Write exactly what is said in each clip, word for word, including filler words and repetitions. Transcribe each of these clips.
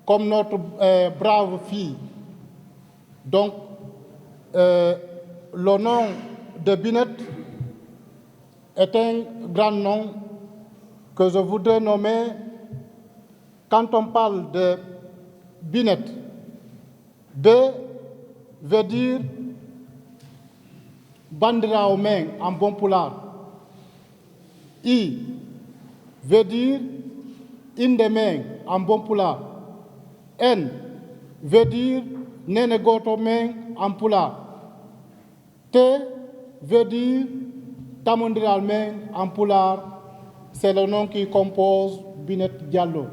comme notre euh, brave fille. Donc, euh, le nom de Binette est un grand nom que je voudrais nommer quand on parle de Binette. B veut dire bandirawo men en bon pulaar. I veut dire inde men en bon pulaar. N veut dire nene gooto men en pulaar. T veut dire tamondiral men en pulaar. C'est le nom qui compose Binette Diallo.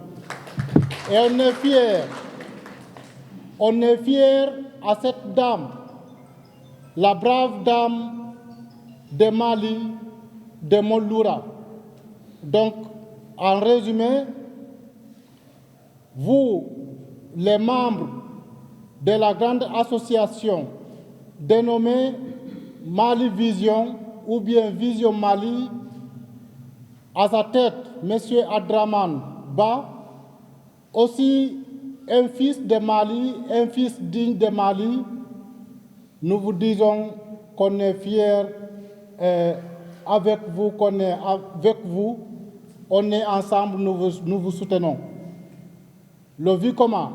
Et on est fier. On est fier à cette dame, la brave dame de Mali, de Mollura. Donc, en résumé, vous, les membres de la grande association dénommée Mali Vision ou bien Vision Mali, à sa tête, Monsieur Adraman Ba, aussi un fils de Mali, un fils digne de Mali, nous vous disons qu'on est fiers euh, avec vous, qu'on est avec vous, on est ensemble, nous vous, nous vous soutenons. Le Vicoma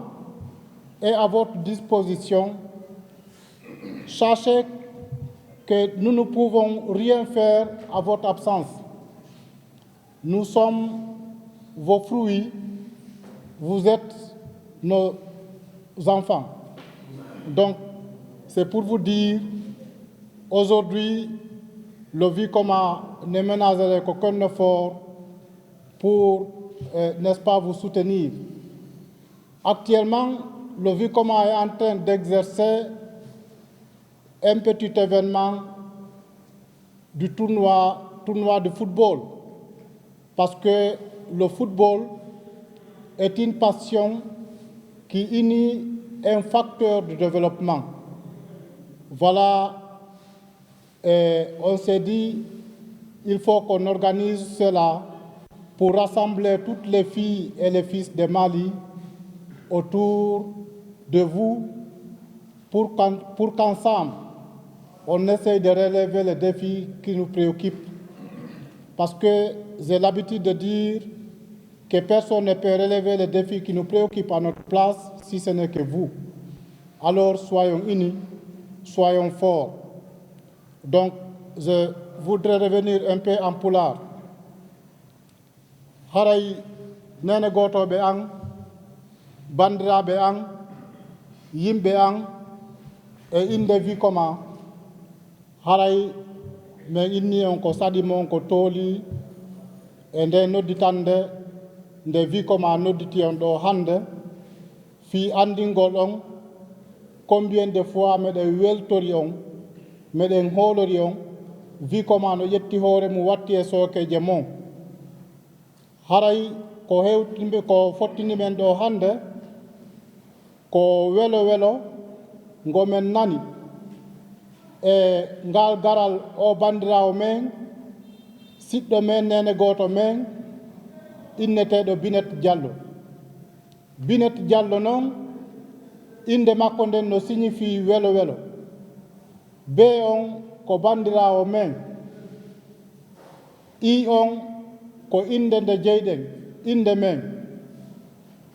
est à votre disposition. Sachez que nous ne pouvons rien faire à votre absence. Nous sommes vos fruits, vous êtes nos enfants. Donc, c'est pour vous dire, aujourd'hui, le Vicoma ne ménagerait qu'aucun effort pour, euh, n'est-ce pas, vous soutenir. Actuellement, le Vicoma est en train d'exercer un petit événement du tournoi, tournoi de football. Parce que le football est une passion qui unit un facteur de développement. Voilà, et on s'est dit, il faut qu'on organise cela pour rassembler toutes les filles et les fils de Mali autour de vous pour qu'en- pour qu'ensemble, on essaye de relever les défis qui nous préoccupent. Parce que j'ai l'habitude de dire que personne ne peut relever les défis qui nous préoccupent à notre place si ce n'est que vous. Alors soyons unis, soyons forts. Donc, je voudrais revenir un peu en pulaar. Haray nene gootooɓe an, banndiraaɓe an, yimɓe an, e innde Vicoma, haray min inni on ko saɗi mon ko tooli e nde nodditannde nde Vicoma nodditi on ɗo hannde, fii anndingol on combien de fois meɗen weltori on, meɗen hoolori on, Vicoma no ƴetti hoore mum watti e sookeeje mon. Haray ko hewtinde, ko fottini men ɗo hannde, ko welo welo ngo men nani e ngal garal o banndiraawo men, siɗɗo men, nene gooto men, inneteeɗo Binet Jallo. Binet Jallo noon, innde makko nden no signifie welo welo. Bee on ko banndiraawo men. Ii on ko innde nde jeyɗen, innde men.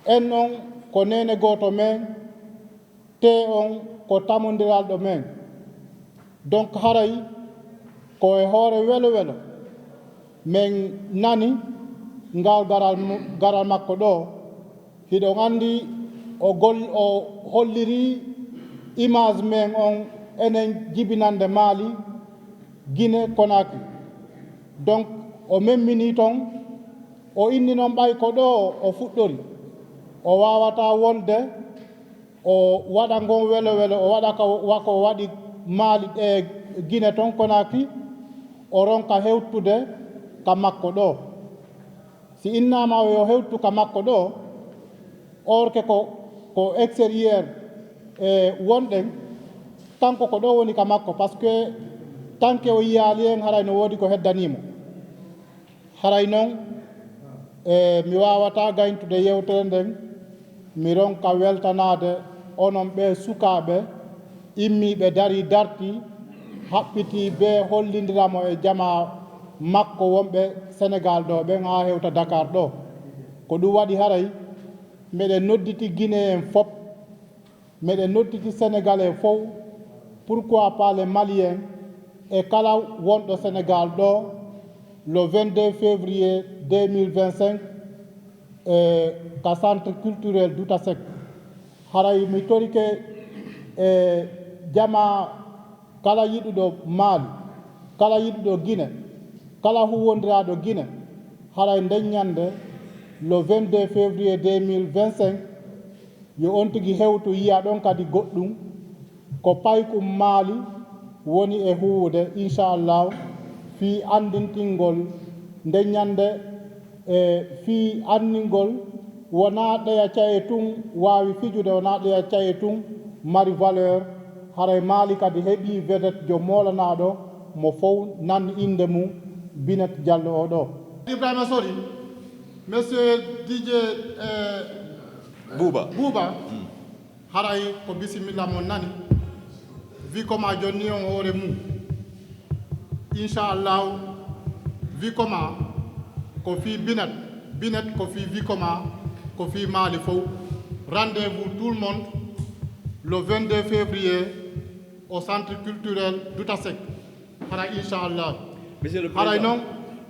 En on ko neene gooto men. Tee on ko tamondiralɗo men. Donc haray ko e hoore welo welo men nani ngal garal mu- garal makko ɗo. Hiɗon anndi o gol o holliri image men on enen jibinande Mali, Guinée Conakry. Donc o memmini ton, o inni noon ɓay ko ɗo o fuɗɗori, o waawata wonde o waɗa ngon welo welo, o waɗa ka wa ko o waɗi Mali e Guinée ton Conakry, o ronka hewtude ka makko ɗo. Si innaama o yo hewtu ka makko ɗo, or que ko ko extérieur e wonɗen, kanko ko ɗo woni ka makko, parce que tanke o yiyaali en, haray no woodi ko heddanii mo. Haray noon, e mi waawataa gayntude yewtere nden, Mi ronka weltanaade onon ɓee sukaaɓe immiiɓe darii dartii, haɓɓitii bee hollindira mo e jamaa makko wonɓe Senegaal ɗoo ɓen haa hewta Dakar ɗoo. Ko ɗum waɗi haray meɗen nodditi Gine'en fof, meɗen nodditi Senegalais fof, pourquoi pas les Maliens, e kala wonɗo Senegaal ɗoo, le vingt-deux février deux mille vingt-cinq, e ka centre culturel Douta Seck. Haray mi torike e jamaa kala yiɗuɗo Mali, kala yiɗuɗo Gine, kala huwwondiraaɗo Gine, haray nden ñannde, le vingt-deux février deux mille vingt-cinq, yo on tigi hewtu, yiya ɗon kadi goɗɗum. Ko paykum Mali woni e huuwude, inchallahu, fii anndintingol nde ñannde, e fii anndingol wonaa ɗeya caye tun waawi fijude, wonaa ɗeya caye tun mari valeur. Haray Mali kadi heɓii vedette jo moolanaaɗo mo fow nan innde mum, Binet Diallo o ɗoo. Ibrahima Sori, Monsieur D J, eh, Buuba. Buuba. Haray ko bisimilla mon nani. Vicoma jonni on hoore mum. Inchallahu, Vicoma ko fii Binet, Binet ko fii Vicoma, ko fii Mali fow. Rendez-vous tout le monde le vingt-deux février au centre culturel Douta Seck. Haray inchallah. Monsieur le Président. Haray non.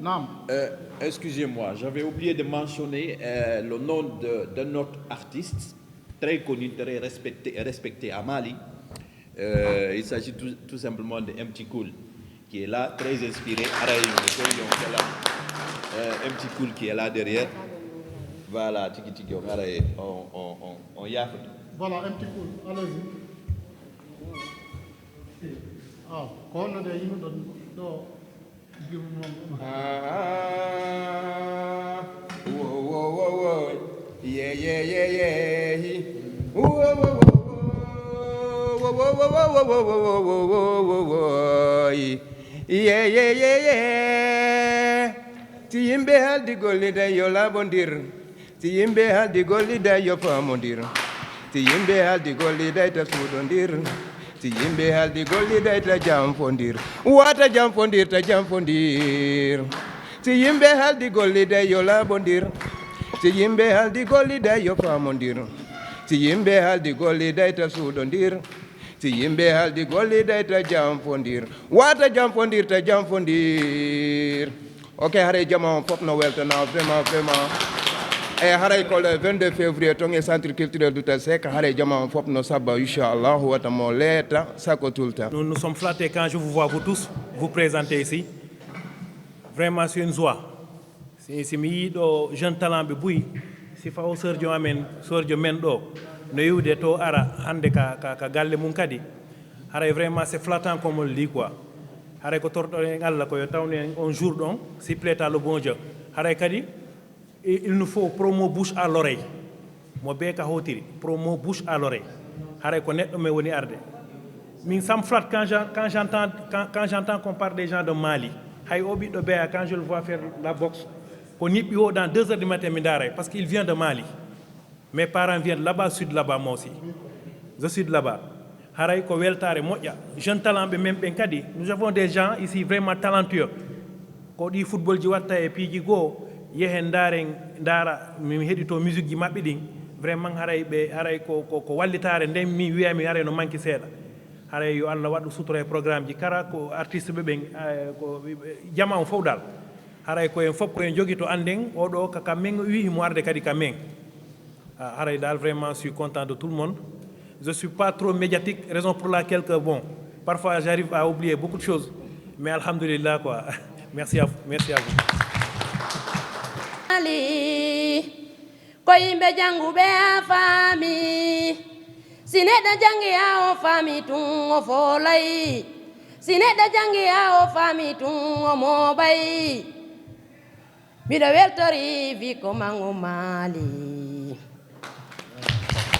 Naam. Euh, excusez-moi, j'avais oublié de mentionner, euh, le nom de, de notre artiste, très connu, très respecté, respecté à Mali. Euh, il s'agit tout, tout simplement de M T Cool, qui est là, très inspiré. Haray, on peut, on peut là. Euh, M T Cool qui est là derrière. Voilà, tigi tigi, on, haray, on, on, on, on y a fait. Voilà, M T Cool, allez-y. Ah, ko honno de yimɓe ɗon ɗo? Ah, wo, wo, wo, wo. Ye, ye, ye, ye, hi. Wo, wo, wo, wo. Wo, wo, wo, wo, wo, wo, wo, wo, wo, wo, wo, yi. Ye, ye, ye, ye. Si yimɓe haaldi gollida yo laaɓondir. Si yimɓe haaldi gollida yo faamondir. Si yimɓe haaldi golliday ta suuɗondir. Si yimɓe haaldi golliday ta janfondir. Wata janfondir, ta janfondir. Si yimɓe haaldi golliday yo laaɓondir. Si yimɓe haaldi golliday yo faamondir. Si yimɓe haaldi golliday ta suuɗondir. Si yimɓe haaldi golliday ta janfondir. Wata janfondir, ta janfondir. Ok, haray jama on fof no weltana vraiment, vraiment. E haray ko le vingt-deux février ton e centre culturel Douta Seck, haray jama on fof no sabba, inchallah, wata mo leeta, sako tout le temps. Nous, nous sommes flattés quand je vous vois vous tous vous présenter ici. Vraiment, c'est une joie. Si, si mi yii ɗo jeune talent ɓe buy, si fawo sœur jo amen, sœur jo men ɗo, no yiwde to ara hannde ka, ka, ka galle mum kadi. Haray vraiment, c'est flattant comme on le dit quoi. Haray ko torɗoɗen Allah ko yo tawnu en on jour ɗon, s'il plaît à le bon Dieu. Haray kadi, i-, il nous faut promo bouche à l'oreille. Mo bee ka hotiri, promo bouche à l'oreille. Haray ko neɗɗo men woni arde. Min, ça me flatte quand j'en-, quand j'entends, quand, quand j'entends qu'on parle des gens de Mali. Hay o ɓiɗɗo Beya, quand je le vois faire la boxe, ko niɓɓi o dans deux heures du matin mi ndaaray, parce qu'il vient de Mali. Mes parents viennent là-bas, je suis de là-bas moi aussi. Je suis de là-bas. Haray ko weltaare moƴƴa. Jeune talent ɓe men ɓen kadi, nous avons des gens ici vraiment talentueux. Ko ɗi football ji watta e piiji goo, yehen ndaaren, ndaara, mi heɗito musique ji maɓɓe ɗin. Vraiment haray ɓe, haray ko, ko, ko wallitaare nden mi wiya mi haray no manki seeɗa. Haray yo Allah waɗu sutura e programme ji kara ko artiste ɓe ɓen, eh, ko, eh, jama on fof dal. Haray ko en fof ko en jogi to annden, oɗo ka, ka men wi himo arde kadi ka men. Ah, haray dal, vraiment, je suis content de tout le monde. Je suis pas trop médiatique, raison pour laquelle que, bon, parfois j'arrive à oublier beaucoup de choses. Mais alhamdulillah, quoi. Merci à vous. Merci à vous. Ali, ko yimɓe jannguɓe a faami. Si neɗɗo janngi a o faami tun o foolay. Si neɗɗo janngi a o faami tun o mooɓay. Miɗo weltori Vicoma Maali.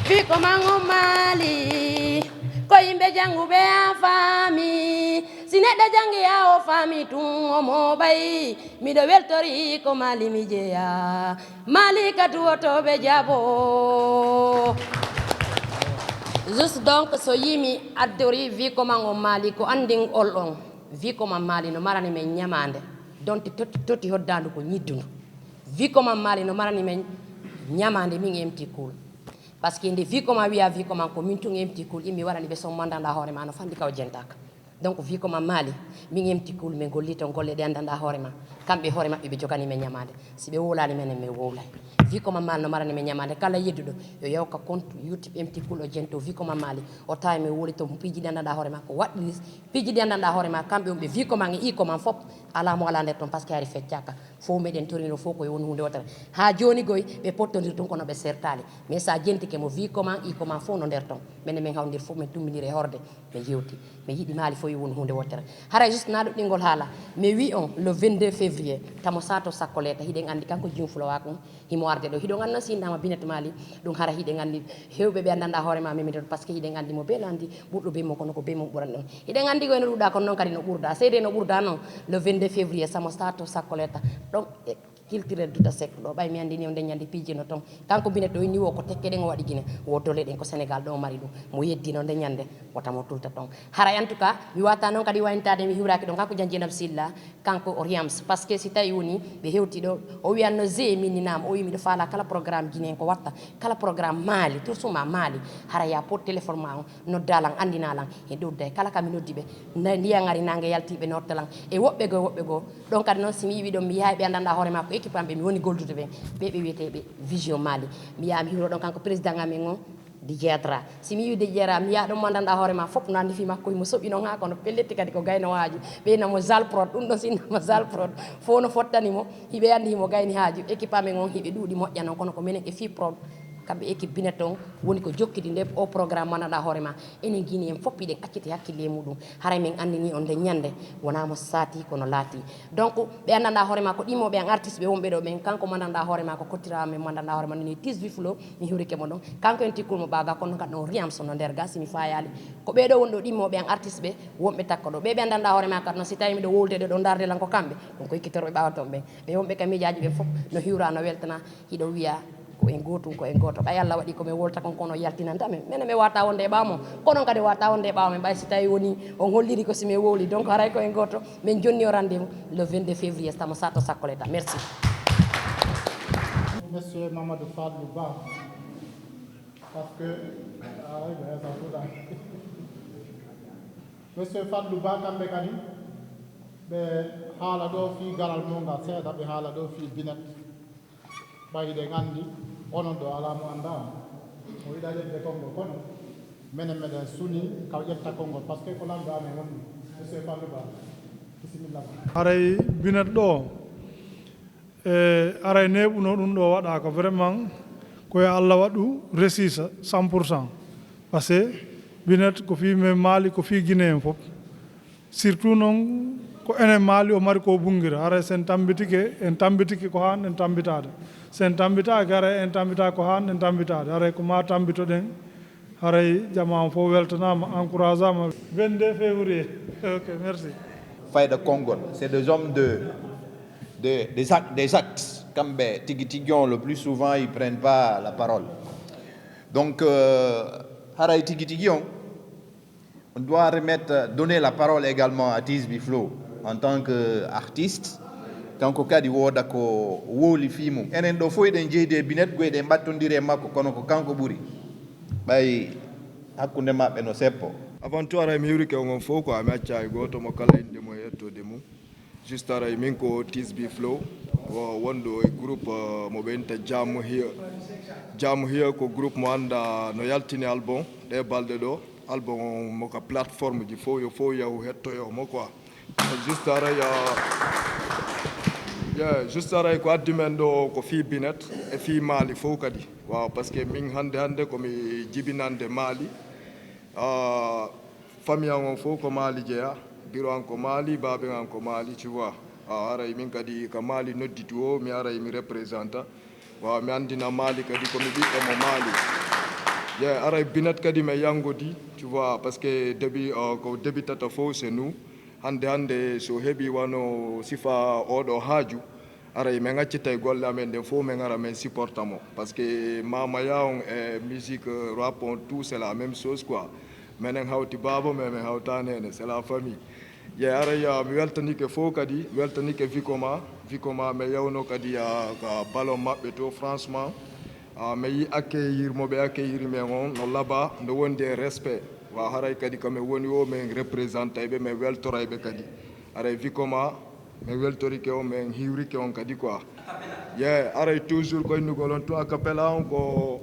Vicoma Maali, ko yimɓe jannguɓe a faami. Si neɗɗo jangi haa o faami tun, o mooɓay. Miɗo weltori ko Mali mi jeyaa. Mali ka duwotooɓe jaabo. Juste donc, so yii mi addori Vikoman on Mali, ko anndingol on. Vikoman Mali no marani men ɲamaande. Donte totti, totti hoddaandu ko ɲiddundu. Vikoman Mali no marani men ɲamaande min M T Cool. Parce que nde Vikoman wiya Vikoman ko min tun M T Cool, immi waɗani ɓe son mandanda hoore ma no fanndi ka o jentaaka. Donc, Vikoman Mali, min M T Cool, min golli ton golle ɗe anndanɗa hoore ma. Kamɓe hoore maɓɓe ɓe jogani men ɲamaande. Si ɓe wowlani menen, min wowlay. Vikoman Mali no marani men ɲamaande. Kala yedduɗo, yo yaw ka compte YouTube M T Cool o jento Vikoman Mali. O tawi min wowli ton piiji ɗi anndanɗa hoore ma. Ko waɗɗi piiji ɗi anndanɗa hoore ma. Kamɓe on ɓe Vikoman e Ikoman fop. Alaa mo alaa nder ton, parce que hari feccaaka. Fof meɗen torino fof ko yo won huunde wootere. Haa jooni goy, ɓe pottondir tun kono ɓe sertaali. Mais so a jentike mo Vikoman, Ikoman fof no nder ton. Menen men hawndiri fof, men tummbindiri e horde, men yewti. Men yiɗi Mali fof yo won huunde wootere. Haray juste na ɗuɗɗingol haala. Mi wi on, le vingt-deux février, tamo sato sakko leeta, hiɗen anndi kanko Jum Fulawa kun, himo arde ɗo. Hiɗon anndi si innama Binet Mali, ɗum hara hiɗen anndi heewɓe ɓe anndanɗa hoore ma memide ɗon, parce que hiɗen anndi mo bee nandi ɓurɗo bee mo, kono ko bee mum ɓuran ɗon. Hiɗen anndi ko eno ɗuuɗa, kono noon kadi no ɓurda. Seydi no ɓurda noon, le vingt-deux février, tamo sato sakko leeta. Ɗon e culturel Duta Seck ɗo, ɓay mi anndi ni o nde ɲande piiji no ton. Kanko Binet ɗo inni wo ko tekke ɗen o waɗi Gine, wo dole ɗen ko Sénégal ɗo o mari ɗum. Mo yeddi no nde ɲande, wota mo tulta ton. Haray en tout cas, mi wata noon kadi wayntade mi hiwraki ɗon kanko Jan Jenab Silla, kanko o Riams. Parce que si tawi woni ɓe hewti ɗo, o wiyanno Zé min ni naam, o wi miɗo faala kala programme Guinéen ko watta, kala programme Mali, tout suma Mali. Hara ya pot téléphone ma on, nodda lan, anndina lan, he ɗodda e kala ka mi noddi ɓe. Na-, ndiyan ari nange yalti ɓe notta lan. E woɓɓe goo, woɓɓe goo. Ɗon kadi noon si mi yiwi ɗon mi yahay ɓe anndanɗa hoore ma ko équipe am ɓe mi woni goldude ɓen. Ɓe ɓe wiyetee ɓe Vision Mali. Mi yaha mi hiwro ɗon kanko président amen on, Didier Adra. Si mi yiwi Didier Adra, mi yaha ɗon mo anndanɗa hoore ma fof no anndi fii makko himo soɓi non haa kono pelletti kadi ko gayno haaju. Ɓe innamo Zal Prod, ɗum ɗon si innama Zal Prod. Fof no fottani mo, hiɓe anndi himo gayni haaju. Équipe amen on hiɓe ɗuuɗi moƴƴa non kono ko menen e fii Prod. Kamɓe équipe Binet on woni ko jokkidi nde o programme mo anndanɗa hoore ma. Enen Guinéen fof hiɗen acciti hakkille e muɗum. Haray men anndini on nde ɲande wona mo saati kono laati. Donc ɓe anndanɗa hoore ma ko ɗimmoɓe an artiste ɓe wonɓe ɗo ɓen, kanko mo anndanɗa hoore ma ko kottirawo men mo anndanɗa hoore ma noni Tis Biflo, mi hiwrike mo ɗon. Kanko en tikkol mo ɓaaga kono kadi ɗon Riams no nder ga si mi fayali. Ko ɓe ɗo woni ɗo ɗimmoɓe an artiste ɓe wonɓe takko ɗo. Ɓe ɓe anndanɗa hoore ma kadi no si tawi miɗo wowlude ɗo ɗo ndarde lan ko kamɓe. Ɗum ko ikkitorɓe ɓaawa ton ɓen. Ɓe wonɓe ka miijaaji ɓen fof no hiwra no weltana. Hiɗo wiya ko en gootum, ko en gooto. Ɓay Allah waɗi ko min wowlta kon kono yaltinanta men. Menen mi wata wonde e ɓaawo mon. Kono kadi wata wonde e ɓaawo men. Ɓay si tawi woni on holliri ko si min wowli. Donc haray ko en gooto. Min jonni o rendez-vous le vingt-deux février, tamo sato sakkoleta. Merci. Monsieur Mamadou Fadlou Ba, parce que, ah oui, ben, ça vous a- Monsieur Fadlou Ba, kamɓe kadi, ɓe haala ɗo fii garal mo ngal seeɗa, ɓe haala ɗo fii Binet. Ɓay hiɗen anndi, onon ɗo alaa mo anndaa mo. O yiɗa ƴetde konngol, kono menen meɗen suni ka o ƴetta konngol, parce que ko lanɗo amen woni. Monsieur Fadlou Ba, bisimilla ma. Haray Binet ɗo, e, haray neeɓuno ɗum ɗo waɗaaka. Vraiment, ko yo Allah waɗu resisa cent pour cent. Parce que Binet ko fii men Mali, ko fii Guinée en fof. Surtout noon ko enen Mali o mari ko bunngira. Haray so en tammbitike, en tammbitike ko haan en tammbitaade. So en tammbitaaki, haray en tammbitaaki ko haan en tammbitaade. Haray ko maa tammbito-ɗen. Haray jamaa on fof weltanaama, encourageaama. Vingt-deux février. Ok, merci. Fayda Konngol, c'est des hommes de, de, des, actes, des actes. Kamɓe tigi tigi on, le plus souvent, ils prennent pas la parole. Donc, euh, haray tigi tigi on, on doit remettre, donner la parole également à Tisby Flow en tant qu'artiste. Kanko kadi wooda ko wowli fii mum. Enen ɗo fof eɗen jeydi e Binet, go eɗen ɓattondiri e makko, kono ko kanko ɓuri. Ɓay hakkunde maɓɓe no seppo. Avant tout, haray mi hiwrike on on fof, ko mi acca hay gooto mo kala innde mum e yettoode mum. Juste haray min ko Tisby Flow, wo wonɗo e groupe, euh, mo ɓe inta Jam Here. Jam Here ko groupe mo annda no yaltini album ɗe balɗe ɗo. Album on mo ka plateforme ji fof, yo fof yahu hettoyo mo quoi. Juste haray, euh, yeah, juste haray ko addi men ɗo ko fii Binet e fii Mali fof kadi. Waaw, parce que min hannde hannde ko mi jibinande Mali. Ah, famille an on fof ko Mali jeyaa, biro an ko Mali, baaben an ko Mali, tu vois. Ah, haray min kadi ka Mali nodditi o, mi aray mi representa. Waaw, mi anndina Mali kadi ko mi ɓiɗɗo mo Mali. Yeah, haray Binet kadi mi yanngodi, tu vois, parce que début, euh, ko débutata fof c'est nous. Hannde hannde, so heɓii wano sifa oɗo haaju, aray men accitay golle amen ɗen fof, men ara men supporta mo. Parce que Mama Yaw on e musique, euh, rap on, tout, c'est la même chose quoi. Menen hawti baaba, mais men hawta neene, c'est la famille. Ye aray, ah, mi weltanike fof kadi, weltanike Vicoma. Vicoma, mi yawno kadi, ah, ka ballon maɓɓe to, franchement. Ah, mi yi accueillir mo ɓe accueillir men on, no laaɓi, no wondi e respect. Wa haray kadi ko men woni o, men représentay ɓe, men weltoray ɓe kadi. Aray Vicoma, men weltorike on, men hiwrike on kadi quoi. Ye, aray toujours ko innugol on tun a cappella on ko: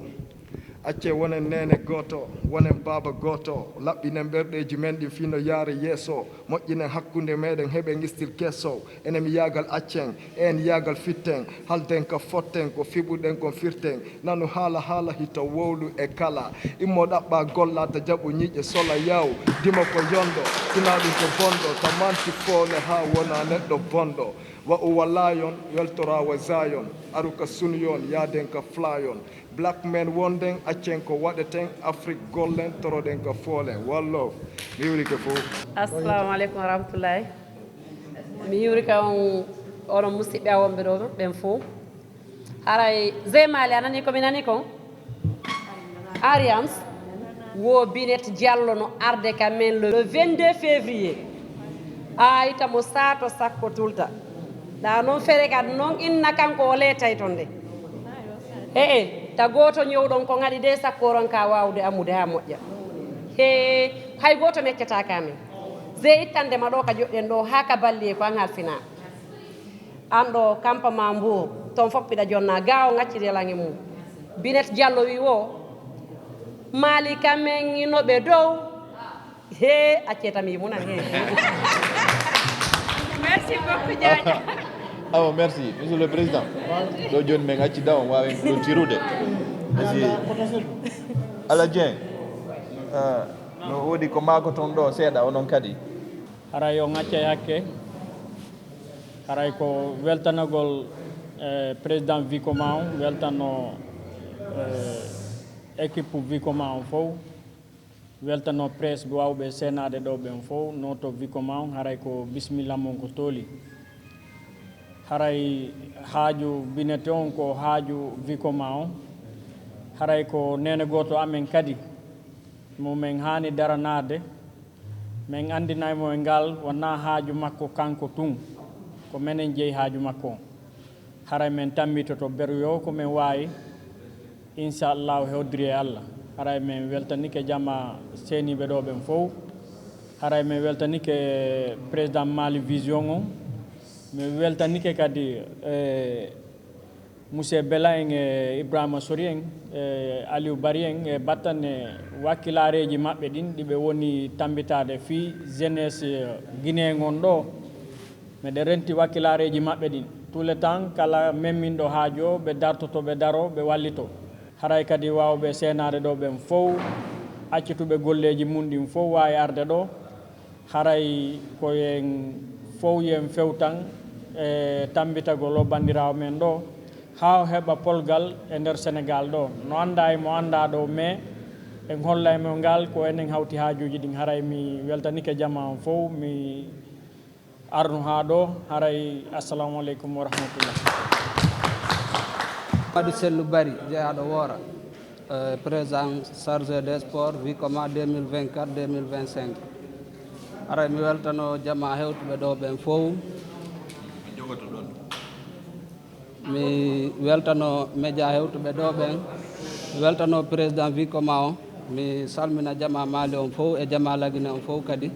"Accee wonen neene gooto, wonen baaba gooto, laɓɓinen ɓerɗeeji men ɗin fii no yaara yeeso, moƴƴinen hakkunde meɗen, heɓen style keeso. Enen mi yaagal accen, een yaagal fitten, halden ka fotten, ko fiɓuɗen kon firten. Nanu haala, haala hito wowlu e kala. Immo ɗaɓɓa golla, ta jaɓu ñiiƴe sola yaw. Dima ko yondo, tina ɗum ko bondo, ta manti foole haa wona neɗɗo bondo. Wa uwa laayon, weltora wa zaayon, aru ka sunuyon, yaaden ka flaayon. Black men wonden, accen ko waɗeten, Afrik gollen, toroɗen ka foolen. One love." Mi hiwrike fof. Assalamu aleykum wa rahmatullahi. Mi hiwrika on, onon musidɓe am wonɓe ɗo ɓen fof. Haray Zey Mali, a nani ko mi nani kon? Ariams, wo Binet Diallo no arde ka men le vingt-deux février. A ita mo saato sakko tulta. Ɗa noon fere kadi noon inna kanko o leetay ton de. Ee, ta gooto ñowɗon ko ŋaɗi de sakko oɗon ka waawude amude haa moƴƴa. Hee, hay gooto meccataaka amen. Zey ittande ma ɗo ka joɗɗen ɗo haa ka balli e ko an halfinaa. An ɗo kampa ma mbuo, ton fof piɗa jonna, ga o ŋacciri e laŋe mum. Binet Diallo wi wo, Mali kamen ino ɓe dow. He, accee tan mi yimunan he. Merci beaucoup, Diagne. Awa, merci, Monsieur le Président. Ɗo jooni men acci daw, waawen clôturude. Merci. Ala Dieng, ah, no woodi ko maakoton ɗo seeɗa, onon kadi. Haray on accay hakke. Haray ko weltanagol, eh, président Vicoma on, weltano, eh, équipe Vicoma on fof, weltano presse wawɓe seenaade ɗo ɓen fof, noto Vicoma on, haray ko bisimilla mon ko tooli. Haray haaju Binet on ko haaju Vicoma on. Haray ko neene gooto amen kadi, mo men haani daranaade. Men anndinay mo e ngal, wonaa haaju makko kanko tun. Ko menen jeyi haaju makko on. Haray men tammbitoto beru yo ko men waawi, inchallahu, hewdiri e Allah. Haray men weltanike jama seeniiɓe ɗo ɓen fof. Haray men weltanike président Mali Vision on. Men weltanike kadi, eh, Monsieur Bela en e Ibrahima Sori en e Aliou Bari en e battane wakkilaareeji maɓɓe ɗin ɗi ɓe woni tammbitaade fii jeunesse Guinée ngon ɗo. Meɗen renti wakkilaareeji maɓɓe ɗin. Tout le temps, kala memminɗo haaju o, ɓe dartoto, ɓe daro, ɓe wallito. Haray kadi waawɓe seenaade ɗo ɓen fow, accituɓe golleeji mun ɗin fow waawi arde ɗo. Haray ko yen fow yen fewtan e tammbitagol o banndiraawo men ɗo, haa o heɓa polgal e nder Senegaal ɗo. No anndaa e mo anndaa ɗo, mais en hollay mo ngal ko enen hawti haajuuji ɗin. Haray mi weltanike jamaa on fow, mi arnu haa ɗo. Haray, assalamu aleykum wa rahmatullah. Mamadou Sellou Bari, jeyaaɗo Woora, eh, président chargé des sports, Vicoma deux mille vingt-quatre, deux mille vingt-cinq. Haray mi weltano jamaa hewtuɓe ɗo ɓen fow. Mi weltano média hewtuɓe ɗo ɓen. Mi weltano président Vicoma on. Mi salmina jamaa Mali on fow e jamaa Lagine on fow kadi.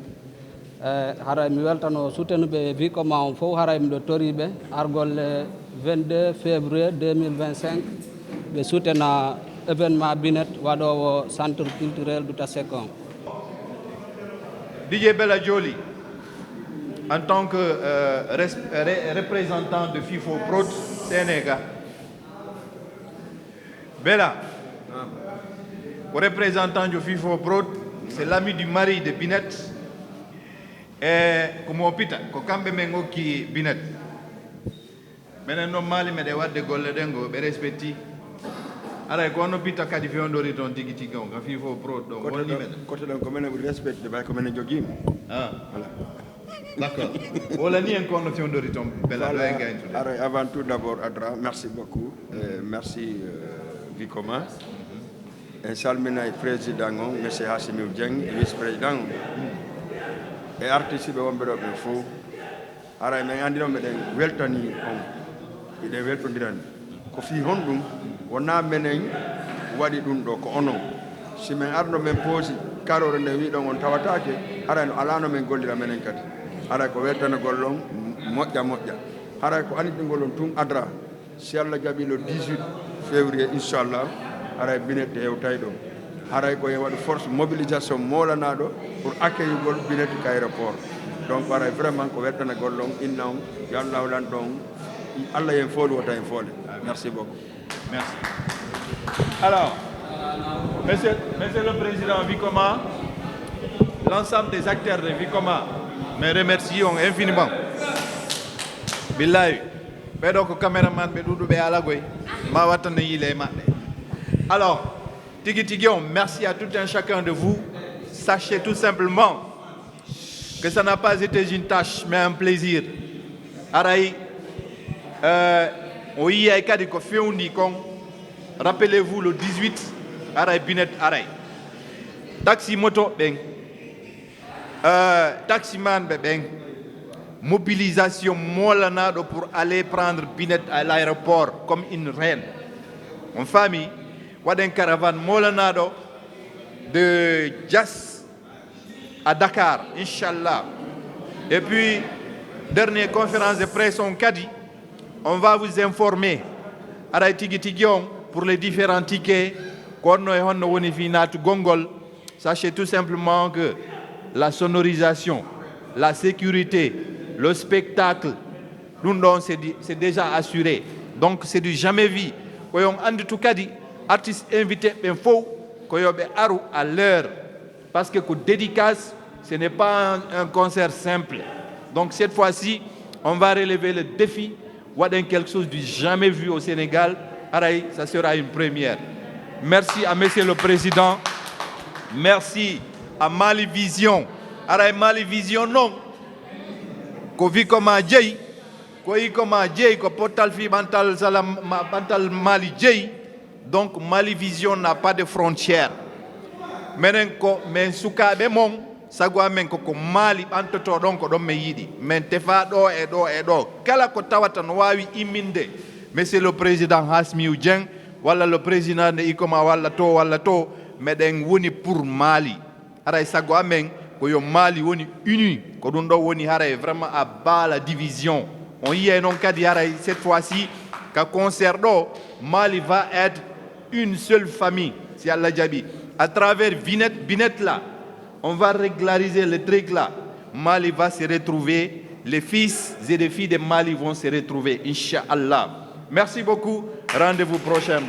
Eh, haray mi weltano soutenuɓe Vicoma on fow, haray miɗo toriɓe argol le vingt-deux février deux mille vingt-cinq, ɓe soutena événement Binet waɗoowo Centre Culturel Douta Seck on. Didier Bella Joli, en tant que, euh, res-, re-, représentant de FIFO Prod Sénégal. Bella, ko représentant de FIFO Prod, c'est l'ami du mari de Binet. E ko mo pita, ko kamɓe men okki Binet. Menen noon Mali meɗen waɗde golle ɗen ko ɓe respecti. Aray ko no pita kadi fewndori toon tigi tigi on, ka FIFO Prod ɗon, wonni meɗen. Kote ɗon ko menen ɓuri respectde, ɓay ko menen jogiima. Ah. Voilà. D'accord. Wala ni en kono fewndori toon bela ɗo en gaytude. Aray, avant tout d'abord, Adra, merci beaucoup. Euh, merci, euh, Vicoma. En salminay président on, monsieur Hassimiou Dieng, e vice président on, e artiste ɓe wonɓe ɗo ɓe fof. Haray men anndi noon meɗen weltani on, hiɗen weltondirani. Ko fii honɗum? Wonaa menen waɗi ɗum ɗo, ko onon. Si men arno men poosi karoore nden wiɗon on tawataake, haray no alaa no men gollira menen kadi. Haray ko weltanagol on moƴƴa moƴƴa. Haray ko annitingol on tun, Adra. Si Allah jaɓi, le dix-huit février, inchallah, haray Binet hewtay ɗo. Haray ko en waɗu force mobilisation moolanaɗo pour accueillugol Binet ka aéroport. Donc haray vraiment ko weltanagol on, inna on, yo Allah holan ɗon, Allah yen fooli wota en foole. Merci beaucoup. Merci. Alors, monsieur, monsieur le président Vicoma, l'ensemble des acteurs de Vicoma me remercient infiniment. Billahi, ɓeɗo ko caméraman ɓe ɗuɗuɓe alagoy, ma wattana yile e maɓɓe. Alors, tigi tigi on, merci à tout un chacun de vous. Sachez tout simplement que ça n'a pas été une tâche, mais un plaisir. Haray, euh, o yiyay kadi ko fewndi kon. Rappelez-vous le dix-huit, haray Binet aray. Taxi moto ɓen, euh, taximan ɓe ɓen, mobilisation moolanaɗo pour aller prendre Binet à l'aéroport comme une reine. On faami, waɗen caravane moolanaɗo de Diass à Dakar, inchallah. Et puis, dernière conférence de presse on kadi, on va vous informer. Haray tigi tigi on, pour les différents tickets, ko honno e honno woni fii naatugol ngol. Sachez tout simplement que la sonorisation, la sécurité, le spectacle, ɗum ɗon c'est du- c'est déjà assuré. Donc c'est du jamais vu. Ko yo on annditu kadi artiste invité ɓen fof ko yo ɓe aru à l'heure. Parce que ko dédicace, ce n'est pas un, un concert simple. Donc cette fois-ci, on va relever le défi, waɗen quelque chose du jamais vu au Sénégal. Haray, ça sera une première. Merci à monsieur le président. Merci à Mali Vision. Haray Mali Vision noon, ko Vicoma jeyi, ko Vicoma jeyi, ko pottal fii ɓantal salam, ma- ɓantal Mali jeyi. Donc Mali Vision n'a pas de frontière. Menen ko men sukaaɓe mon, sago amen koko Mali ɓantoto ɗon, ko ɗon men yiɗi. Men tefa ɗo e ɗo e ɗo. Kala ko tawata no waawi imminde monsieur le président Hassimiou Dieng, walla le président de Vicoma, walla to, walla to, meɗen woni pour Mali. Haray sago amen ko yo Mali woni uni, ko ɗum ɗo woni haray vraiment à bas la division. On yiyay noon kadi haray cette fois-ci ka concert ɗo, Mali va être une seule famille, si Allah jaɓi. À travers Binet, Binet là, on va régulariser le truc là. Mali va se retrouver, les fils et les filles de Mali vont se retrouver, Inch'Allah. Merci beaucoup, rendez-vous prochainement.